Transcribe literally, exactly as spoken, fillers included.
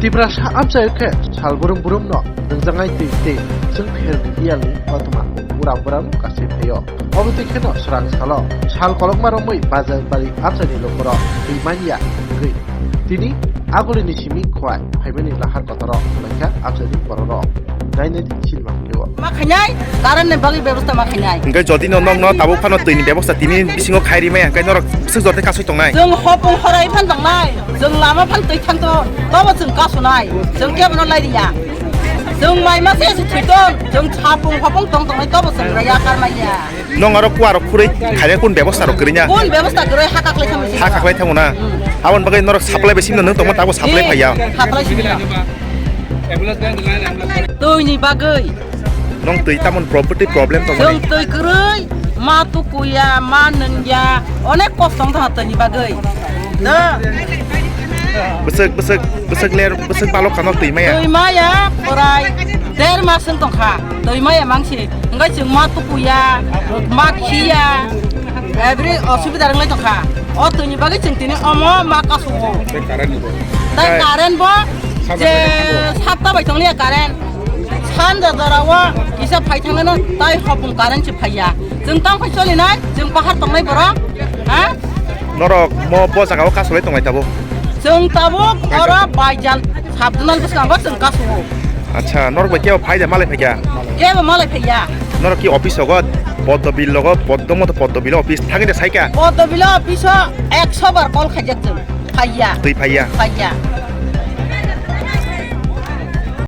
Tiprasa amchaio khe sal brum brumno nungjaknai twi tei chwng pher yalni kothoma uram buram kasui phaio. Obo twi kheno swrang salo sal kolokma romwi Bajar Bari amchaini lukurok twi manya wngwi tini agulini simi khowai phaimani lahar kotoro wnglaikha amchaini bororok. Nainai sinima phaiwi. Ma khainai, current ni bagwi bebosta ma khainai. Hwnkhe jodi no nokno tabuk phano twi ni bebosta tini bisingo khai rimaya, hwnkhe norok bwswk jotoi kasui tongnai? Chwng hopung horai phan tongnai, chwng lama phan twi thang tong, tobo chwng kasunai, chwng kebono lai riya. Chwng mai ma se se thwi tong, chwng hopung hopung tong tongnai, tobo chwng raya karmaya. Nong aro kuarok khurui khaina kun bebosta rok kwrwina? Kun bebosta kwrwi ha kaklai thangwi. Ha kaklai thango na? Hmm. Aboni bagwi norok supply bai simno nung tongma tabuk supply phaiya? Supply simno. Twi ni bagwi. Nong twi tamon property problem tongo. Chwng twi kwrwi, ma tukuya, ma nungya, onek kosto wng tong twi ni bagwi. Da. Bwswk, bwswk, bwswk ler, bwswk balok kano twi maya? Twi maya, prai der mas wng tongkha. Twi maya mangsi. Hwnkhe chwng ma tukuya, ma khiya, every osubida wng lai tongkha. O twi ni bagwi chwng tini omo ma kasu o. Tei current bo. Tei current bo je sapta bai tongliya current. Sanja jora o kisa phai thanglaino tai hopung current se phaiya. Chwng tamo phai cholinai, chwng bahar tongnai borok. Ha? Norok mo bo jaga o kasulai tonglai tabuk? Chwng tabuk oro Baijal sub-zonal bwskango chwng kasu o. Acha, norok bai kebo phai da malai phaikha? Kebo malai phaiya. Norok ki office ogo? Poddobil logo, poddo moto Poddobil office thangwi da saikha? Poddobil office o ekso bar call khaijak chwng. Phaiya. Twi phaiya? Phaiya.